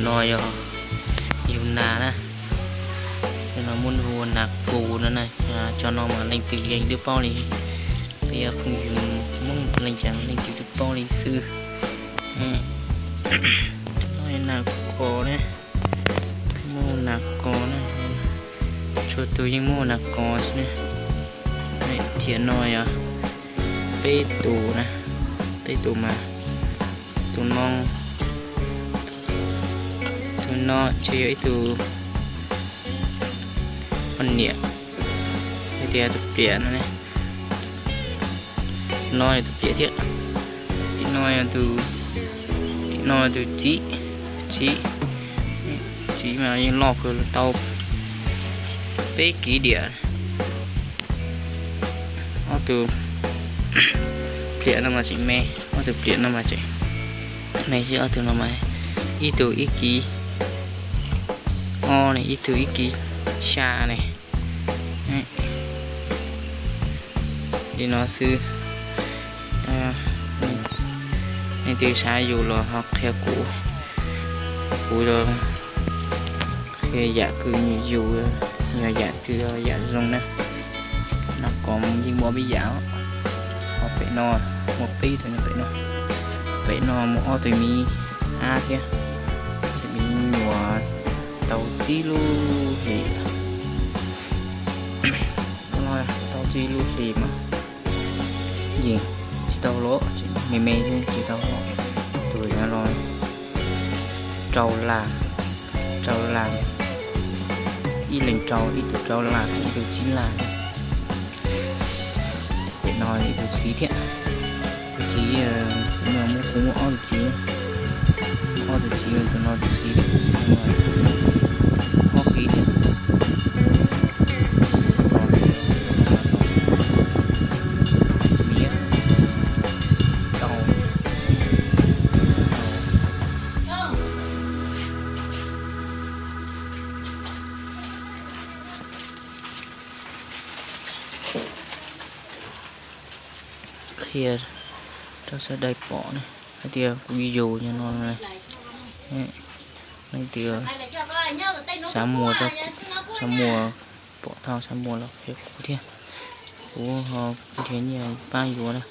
No yog yus nas na, no muab hu ua nas kus no na. Cov no mas leej twg yeej twb paub li, peb yog phooj ywg Hmoob leej twg leej twg twb paub li xwb. No yog nas kos na, muab hu nas kos na, txhua tus yeej muab hu nas kos xwb na. Thiab no yog peb tus na, peb tus mas tus no, tus no ces yog ib tug poj niam, hais tias tus pliam no ne. No yog tus pliam thiab. Tim no yog tus, tim no yog tus txiv, txiv, txiv mas yeej loj kawg, tau peb kiv diam. Ob tug pliam no mas tseem me, ob tug pliam no mas tseem me xwb, ob tug no mas ib tug ib kiv ob ne, ib tug ib kiv xya ne. Li no xwb. Leej twg xav yus los ho qhia kuv, kuv qhia yam kws yus, yog yam twg yam zoo na. Nas kos yeej muaj peb yam, ho pem no muaj peb tug, pem no, pem no muaj ob tug miv ab thiab, ob tug miv nyuam tau tsib lub hlis, tau tsib lub hlis mas yeej tsis tau los, me me xwb tsis tau los. Tus no los rau las, rau las, ib leeg rau, ib tug rau las, ib tug tsib las. Pem no ib tug txiv thiab, tus txiv, kuv muab kuv muaj ob tug txiv, ob tug txiv, tus no tus txiv, ob kiv thiab. Miv tau. Qhia rau sawv daws pom ne, hais tias kuv yug nyob no, leej twg xav muag, xav muag pom tau xav muag los qhia kuv thiab, kuv ho nrhiav nyiaj pab yuav na.